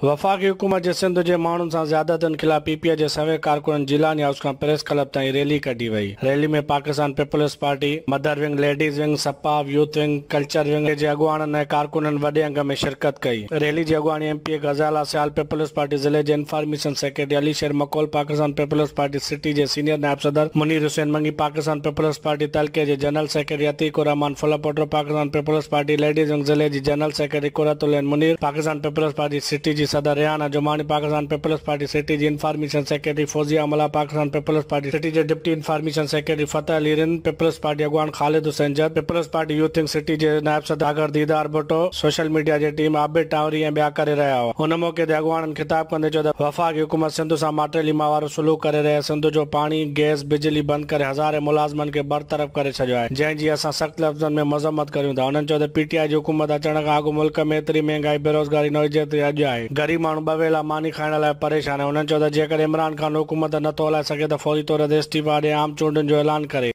وفاقي حڪومت جي سنڌ جي ماڻهن سان زيادتين خلاف پي پي جي سوين ڪارڪنن جيلاني هائوس کان پريس ڪلب تائين ريلي ڪڍي وئي. Rally ۾ Pakistan Peoples Party, mother wing, ladies wing, سپا، يوٿ ونگ، ڪلچر ونگ جي اڳواڻن ۽ ڪارڪنن وڏي انگ ۾ شرڪت ڪئي. ريلي جي اڳواڻي M P A Ghazala Sial, Peoples Party ضلعي جي information secretary Ali Sher Makol, Pakistan Peoples Party city جي سينيئر نائب صدر منير حسين منگي، پاڪستان پيپلز پارٽي تعلقي جي general secretary Atiq ur Rehman Phulpoto, Pakistan Peoples Party ladies wing ضلعي جي general secretary Qurat ul Ain Munir, Pakistan Peoples Party city جي صدر Rehana Jamani, Pakistan Peoples Party city جي information secretary Fauzia Mallah, Pakistan Peoples Party city جي deputy information secretary Fateh Ali Rind, Peoples Party اڳواڻ Khalid Hussain Jat, Peoples Party youth wing city جي نائب صدر ساگر ديدار Bhutto, social media جي team Abid Tanwari ۽ ٻيا ڪري رهيا هئا. ان موقعي تي اڳواڻن خطاب ڪندي چيو ته وفاقي حڪومت سنڌ سان ماٽيلي ماء وارو سلوڪ ڪري رهي آهي، سنڌ جو پاڻي، گئس، بجلي بند ڪري هزارين ملازمن کي برطرف ڪري ڇڏيو آهي، جنهن جي اسان سخت لفظن ۾ مذمت ڪريون ٿا. هنن چيو ته پي ٽي آء جي حڪومت اچڻ کان اڳ ملڪ ۾ ايتري مهنگائي، بيروزگاري نه هئي جيتري اڄ آهي، غريب ماڻهو ٻه ويلا ماني کائڻ لاء پريشان آهن. هنن چيو ته جيڪڏهن عمران خان حڪومت نه ٿو هلائي سگهي ته فوري طور تي استعيفا ڏئي عام چونڊن جو اعلان ڪري.